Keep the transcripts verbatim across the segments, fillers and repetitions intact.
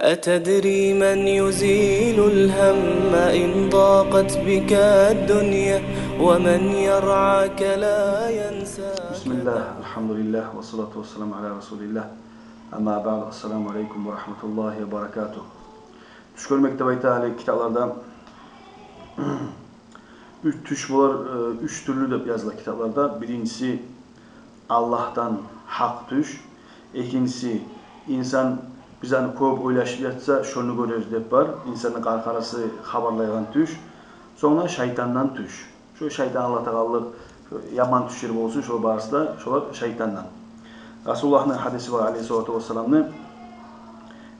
أتدري من يزيل الهم إن ضاقت بك الدنيا ومن يرعاك لا ينساك. بسم الله، الحمد لله، والصلاة والسلام على رسول الله. أما بعد، السلام عليكم ورحمة الله وبركاته. Тюш гёрмек деп айта гьали китапларда. Уьч тюш болар, э, уьч тюрлю деп языла китапларда. Биринчиси, Аллагьдан гьакъ тюш. Экинчиси, инсан бизин кёп ойлашып ятса, шону гёрер деп бар. Инсанны къаркъарасы хабарлайгъан тюш. Сонг да шайтандан тюш. Шо шайтан, Аллагь тагаллыкъ, шо яман тюшлер болсун, шо барысы да, шолар шайтандан. Расулуллагьны гьадиси бар, алейгьиссалату вассаламны: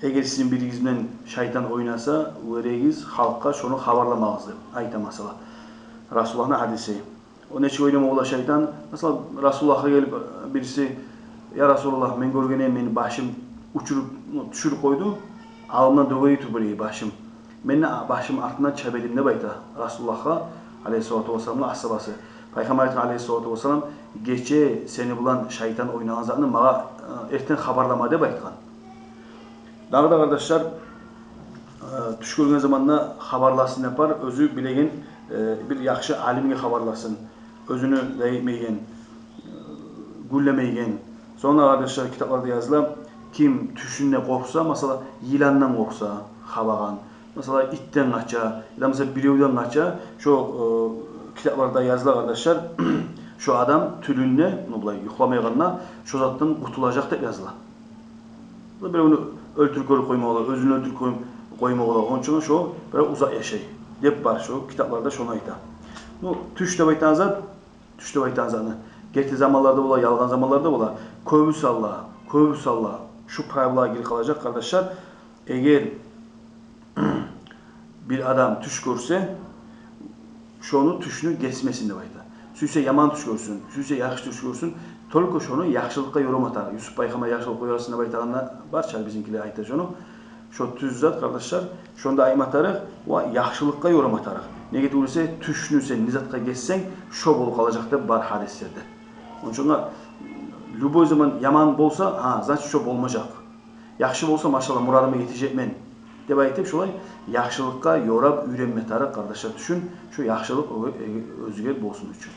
«Эгер сизин биригиз булан шайтан ойнаса, вёрегиз халкъгъа, шону хабарламагъыз», — деп айта, масала. Расулуллагьны гьадиси. О нечик ойнама бола шайтан? Масала, Расулуллагьгъа гелип бириси: «Я Расулуллагь, мен гёргенмен, мени башым учуруп, ну, тюшюрюп къойду, алдымдан дёгерей туруп башым. Мен де башым артындан чаба эдим», — деп айта Расулуллагьгъа, алейгьиссалату вассаламны асгьабасы. Пайхаммар айтгъан, алейгьиссалату вассалам: «Гече сени булан шайтан ойнагъан затны магъа, э, эртен хабарлама», — деп айтгъан. Дагъы да, къардашлар, э, тюш гёрген заманда хабарласын деп бар оьзю билеген, э, бир яхшы алимге хабарласын. Оьзюню де этмейген, э, гюнлемейген. Сонг да, къардашлар, китапларда языла: ким тюшюнде къоркъса, масала, йыландан къоркъса, хабагъан, масала, итден къача, яда, масала, биревден къача, шо, э, китапларда языла, къардашлар, шо адам тюнюнде, ну, булай юхламайгъанда, шо затдан къутулажакъ деп языла. Биревню оьлтюрюп гёрюп къоймагъа бола, оьзюн оьлтюрюп къой-, къоймагъа бола, ону учун шо бирев узакъ яшай деп бар, шо китапларда шону айта. Ну, тюш деп айтагъан зат, тюш деп айтагъан затны герти заманларда бола, ялгъан заманларда бола. Кёбюсю гьалда, кёбюсю гьалда шу правилагъа гирип къалажакъ, къардашлар. Эгер бир адам тюш гёрсе, шону тюшню гесмесин деп айта. Сюйсе яман тюш гёрсюн, сюйсе яхшы тюш гёрсюн, только шону яхшылыкъгъа ёрама тарыкъ. Юсуп пайхаммар яхшылыкъгъа ёрасын деп айтагъанда, барча бизинкилер айта шону. Шо тюз зат, къардашлар, шону да айтма тарыкъ, ва яхшылыкъгъа ёрама тарыкъ. Неге тюгюл эсе, тюшню сен не затгъа гессенг, шо болуп къалажакъ деп бар гьадислерде. Ону учун да любой заман яман болса, гьа, значит, шо болмажакъ. Яхшы болса, машалла, мурадыма етежекмен деп айтып, шолай яхшылыкъгъа ёрап уьйренме тарыкъ, къардашлар, тюшюн, шо яхшылыкъ оьге-, оьге-, оьзюгер болсун учун.